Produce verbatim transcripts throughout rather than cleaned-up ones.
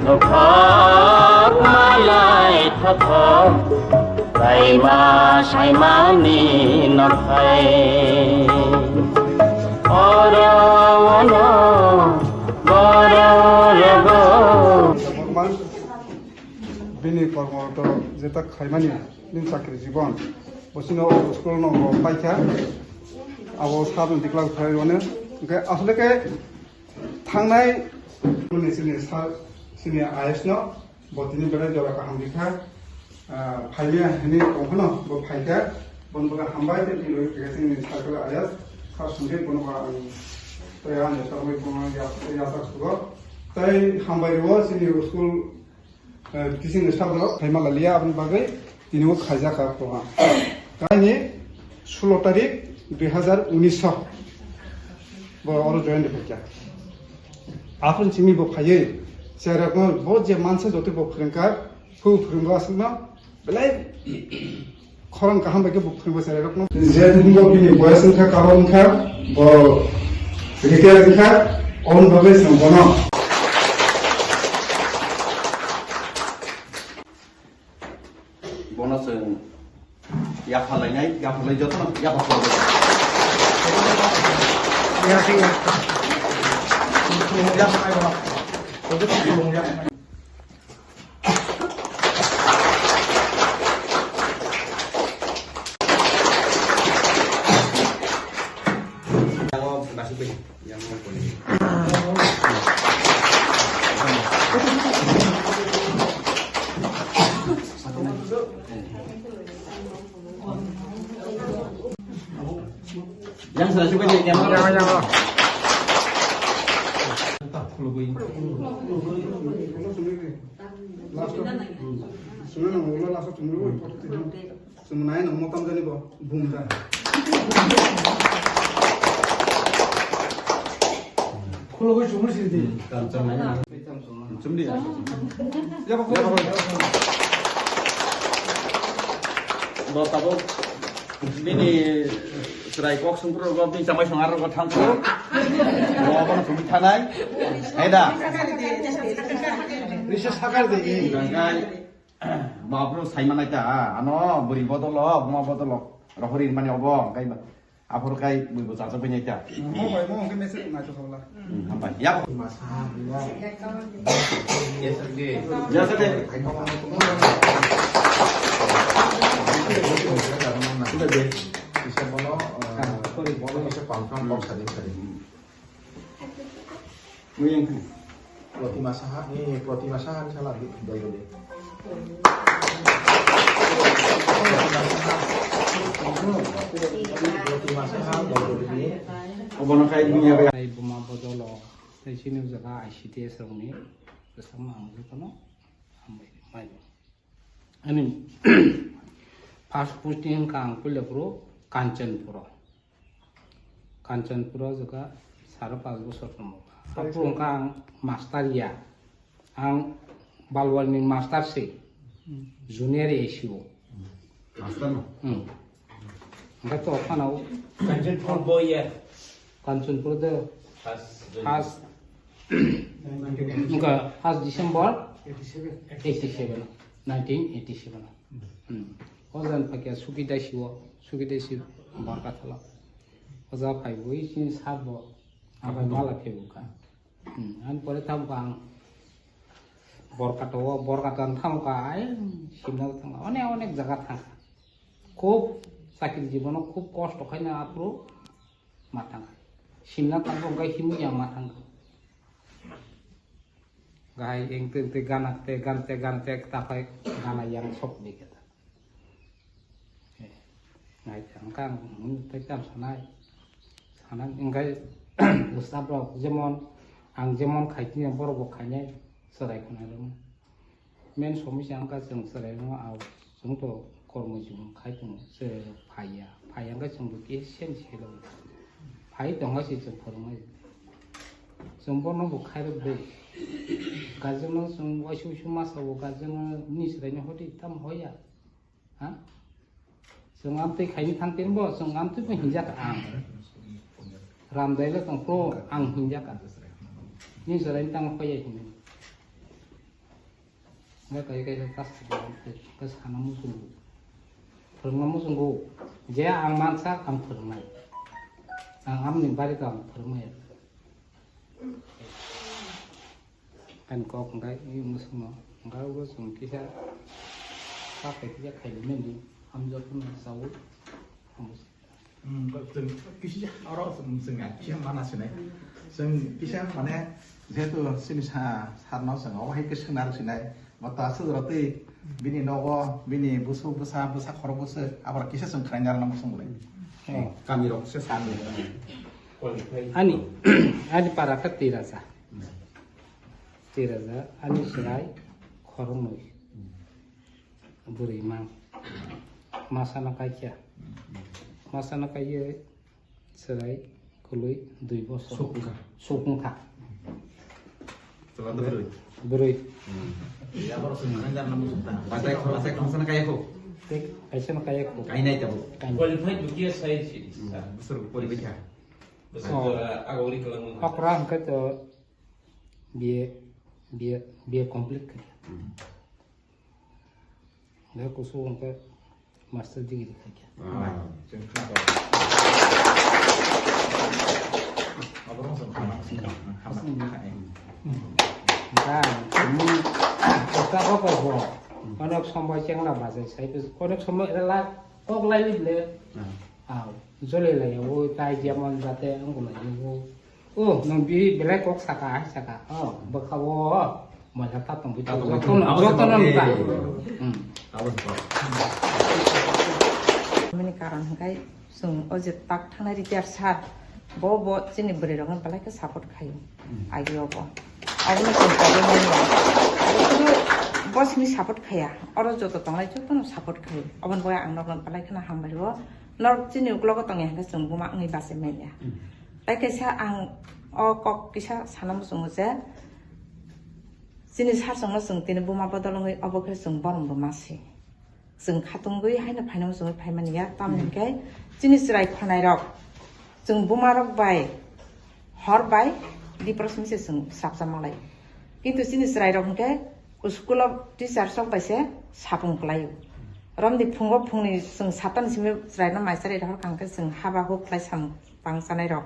Nokhak malai thothok, kaima saimani nokhai. Oro ono boro rogo. Bini kormorot jeta khaimani, bini chakri jibon. Bosino school no bo paikha. Abo sabni tikla khlai wano. Hwnkhe asole khe thangnai ni sini sa-, sini I S no bo tini belai jora kaham rikha. Ah, phailiya hini tongphano bo phaikha. Bon boga hambai tei tini roi khe sini circle I S. Kha sungkhe bono ba ang tei ani sarwi bono ya, ya sak sugo. Tei hambai rwo sini school eh, teaching staff rok phaima laliya, aboni bagwi tini o khaijak kha program. Kaini sulo tarik dui hazar unis o bo oro join de phaikha. Aphuru simi bo phaiwi cherai rokno bo je mansa joto bo phwrwngkha, phu phwrwngo aswkno belai Khorang kaham bai khe bo phwrwngbo cherai rokno. Je bo bini boyas wngkha, kahor wngkha, bo retire wngkha, on bagwi chwng bono. Bono chwng yapha lainai, yapha lai jotono yapha khlai. Yang salah juga dia, dia mau. Yang, yang, yang. Last, hmm. Sungna nang ulo last chumui oi photo twi. Chumui nai nang motam jani bo bum da. Khulogwi chumui sidi. Tam cham nai nang. Chumdi. Ya ba. Bo tabuk bini chwrai kok songkru rogo bini chamai songar rogo thangkru. Bo bono chumui thanai. Hai da. Risa sakar de. Tangkai. Ba aphuru sai manai ta, ano bwrwi bodolo, buma bodolo, rohori mani obo, hwnkhe aphuru khai bwrwi bo chajak bai nai ta. Mo bai mo hwnkhe message nai to sabla. Hmm, hambai. Ya. Masa, ya. Ya, sir, de. Ya, sir, de. Sir, de. Bisa bono, eh, bono bisa pangkang kok sari sari. Mui yang kan. Protima Saha, eh, Protima Saha ni sala di, doi doi. Protima Saha, Protima Saha, doi doi ni. Obono kai dunia bai. Ai buma bodolo, tei sini jaga I C D S rokni, bersama ang jotono, hambai, mai. Ani first posting wngkha ang puila phuru Kanchanpuro. Kanchanpuro jwkha saro pas bosor tongmokha. Haphuru wngkha ang master ya. Ang Balwani master se. Junior A C O. Master no? Hmm. Hwnkhe to phano Kanchanpur boy ya. Kanchanpur de first. Wngkha first December eighty seven, nineteen eighty seven. Hmm. O jani phaikha Suki Daisi o, Suki Daisi Borkathalo. O jaga phaiwi chini sabo abai mala phaiwi kha. Hmm. Ani pore tabuk ang Borkatha o, Borkatha ang thangkha, ai simna thangkha, onek onek jaga thangkha. Khub chakri jibono khub kosto khaina aphuru ma thangkha. Simna thangkha, hwnkhe himwi ang ma thangkha. Gai engte engte gana te gan te gan te ta phai gana yang sok ni khe ta. Ngai ta ang kang mun te kam sanai. Sanai engkai ustad rok jemon ang jemon khai tini borok bo khainai chwrai khuna rok. Men somoi se ang ka chwng chwrai rok au chwng to kormo jibon khai tongo chwrai rok phaiya. Phaiya engkai chwng bo kisa se lo. Phai tongma se chwng phwrwngnai. Chwng bono bo khairok de. Guardian no chwng waisa waisa masa bo guardian no ni swraini hoti tam hoya. Ha? Chwng amtwi khaini thang tin bo chwng amtwi bo hinjak ang. Ramdailo tong pro ang hinjak ang. Ni swraini tamo hoya hinwi. Kaisa kaisa tas khe sana muchungo. Phwrwngna muchungo. Je ang mansa ang phwrwngnai. Ang amni barika ang phwrwngmaya. Ani kok hwnkhe i mwswkno hwnkhe obo chwng kisa kaphai kisa khaimani hamjakmani saui. Hmm, chwng kisa oro chwng, chwng kisa mana sinai. Chwng kisa mane jehetu chini sa-, sarno chwng obo hai khe swngna rw sinai. Bo ta aswk rw twi bini nogo, bini bwswk bwsa, bwsa khorok bwswk, abar kisa chwng khlaina rwna muchung bwlai. Oh. Kami rok se sa. Ani, ani para khe twi raja. Twi raja, ani chwrai khoroknwi. Bwrwi ma, masano kaikha. Masano kaiye chwrai kwlwi dui bosor. Sukha. Sukha. Chwla da bwrwi. Bwrwi. Yabar sukha nang jarna musukta. Batai khoro sai khoro sana kaya ko. Tei kaisa no kaya ko. Kainai tabo. Kainai. Qualified dukia sai si. Bosor pori bekha. Bosor jora agori kalang. Okra hwnkhe to B A, B A, B A complete khe. Bai kusu hwnkhe master degree khaikha. Ah, chwng khna to. Aborok chwng khna. Khna. Da, ni kota ko ko ko. Onek somoy chengla bajai sai, onek somoy la kok lai le. Ah. Aw, jole lai o tai jemon jate ang ko lai o. Oh, nwng bi belai kok saka, hai saka. Oh, bwkha o, oh, moila ta tongwi ta tongwi jotono, tong. Abo jotono se nukha. Hmm. Abo se kok. Mini karon hwnkhe chwng o je tak thangnai retire sir, bo, bo chini bwrwi rokno belai khe support khaio. Hmm. Agi o bo. Abono chwng kok manya. Abo bo simi support khaya. Oro joto tongnai jotono support khaio. Aboni bagwi ang nokno belai kheno hambai o. Norok chini uklogo tongya hwnkhe chwng buma wngwi bachai manya. Hmm. Tai kaisa ang o kok kisa sana muchungo je, chini sir chwngno chwng tini buma bodol wngwi obo khe chwng borom bo masi. Chwng khatungwi haino phaina muchungwi phaimani ya, tamni hwnkhe chini chwrai khwnairok chwng bumarok bai hor bai dipros misa chwng sapsa malai. Kintu chini chwrairok hwnkhe school o teacher sok bai se sapung kwlaio. Romni phungo phungni chwng satani simi chwraino maisari rohor kha hwnkhe chwng haba huk khlai samung tang chanairok.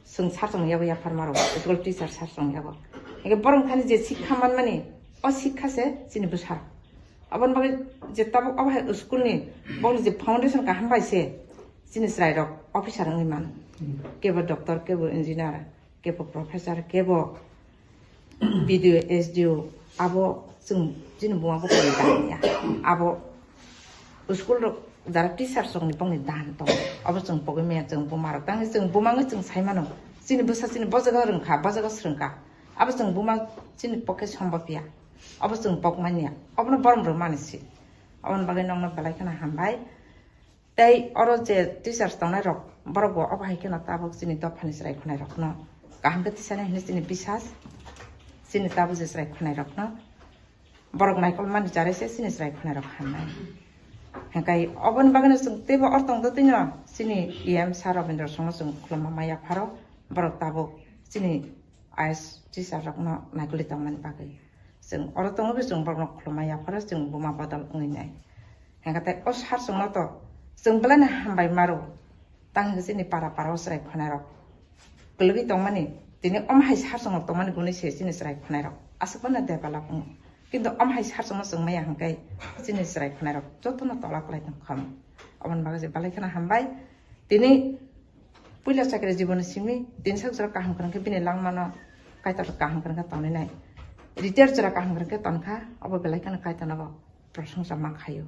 Chwng sar chwng yago yapharmarok, school teacher sar chwng yago. Hingke borok thani je sikha manmani, o sikha se chini bwsa. Aboni bagwi je tabuk obo hai school ni, boni je foundation kaham bai se, chini chwrairok officer wngwi mano. Kebo doctor, kebo engineer, kebo professor, kebo B D O, S D O, abo chwng chini buma bukung ni dan ya. Abo school rok jara teacher rok ni bokni dan tong. Abo chwng pogwi maya chwng buma rok tang chwng buma wngwi chwng sai mano. Chini bwsa chini bo jaga rwng kha, bo jaga swrwng kha. Abo chwng buma chini pokhe sombab ya. Abo chwng pok man ya. Abono borom rw mani si. Aboni bagwi nokno belai kheno hambai. Tei oro je teachers tongnai rok, borok bo obo hai kheno tabuk chini dophani chwrai khwnai rokno kaham khe tisanai hwnwi chini bisas, chini tabuk je chwrai khwnai rokno borok naikolmani charai se chini chwrai khwnai rok hamnai. Hingkai oboni bagwino chwng teibo oro tongdo twino chini E M sir Rabindra Songno chwng khulumma maya pharo borok tabuk chini I A S teacher rokno naikolwi tongmani bagwi. Chwng oro tongo bo chwng borokno khulumma yapharo chwng buma bodol wngwi nai. Hingkhe tai o sir chwngno to chwng belai no hambai maro. Tang hwnkhe chini para para o chwrai khwnairok kwlwgwi tongmani, tini omo hai sir chwngno tongmani gwnwi se chini chwrai khwnairok aswk phano develop wngo. Kintu omo hai sir chwngno chwng maya hwnkhe chini chwrai khwnairok jotono tola kwlai tong kha. Oboni bagwi je belai kheno hambai. Tini puila chakri jibon simi tini sak jora kaham kwrwng khe bini langmano Kaitor kaham kwrwng khe tonwi nai. Retire jora kaham kwrwng khe ton kha, obo belai kheno Kaitorno bo prosongsa ma khaio.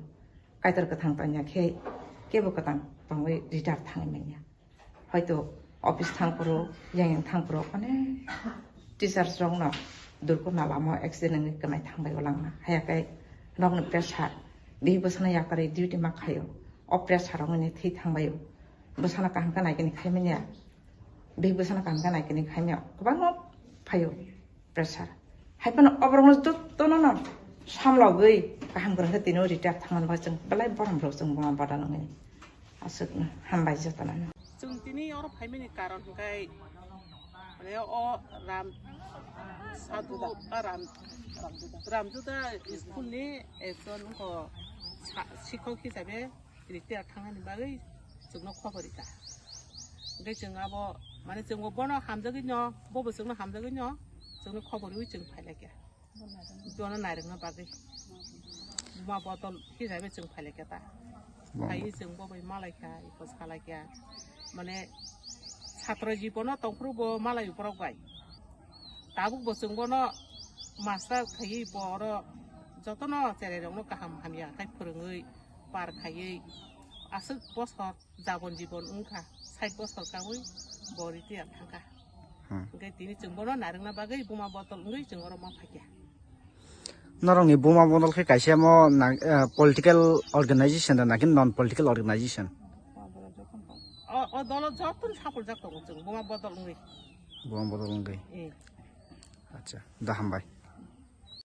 Kaitor kwthang tongya khe kebo kwthang tongwi retire thangwi manya. Hoito office thang phuru, yang yang thang phuru onek teachers rokno durkuna lama o accident wngwi kwmai thangbai o langma. Haya khe nokni pressure, bihik bwsano yakarwi duty ma khaio. O pressure rok wngwi thwi thangbai o. Bwsano kaham khe naikhe ni khaimanya. Bihik bwsano kaham khe naikhe ni khaimanya. Kwbangma phaio pressure. Hai phano oborokno jotono no samlogwi kaham kwrwng khe tini o retire thangmani bagwi chwng belai borom rok chwng buma bada nangwi. Aswkno hambai jotono. Chwng tini oro phaimani karon hwnkhe O Ram Sadhu, a Ram, Ramjuda school ni ekjon ko sa-, sikhok hisabe retire thangani bagwi chwngno khobor rikha. Hwnkhe chwng abo, mane, chwngbo bono hamjagwi no, bobo chwngno hamjagwi no, chwngno khobor rwi chwng phailaikha. Bono nairwkna bagwi buma bodol hisabe chwng phailaikha ta. Phaiwi chwng bo bai malaikha, iko salaikha. Mane, satro jibono tongphuru bo malai borok bai. Tabuk bo chwng bono master khaiwi bo oro jotono cherairokno kaham hamya khai phwrwngwi, par khaiwi, aswk bosor jabon jibon wngkha, sait bosor kaui bo retire thangkha. Hmm. Hwnkhe tini chwng bono narwkna bagwi buma bodol wngwi chwng oro ma phaikha. Norokni buma bodol khe kaisa mo na, eh, political organization da naki non political organization? O, o dolo jotono support jak tongo chwng buma bodol wngwi. Buma bodol wngwi. Eh. Acha, da hambai.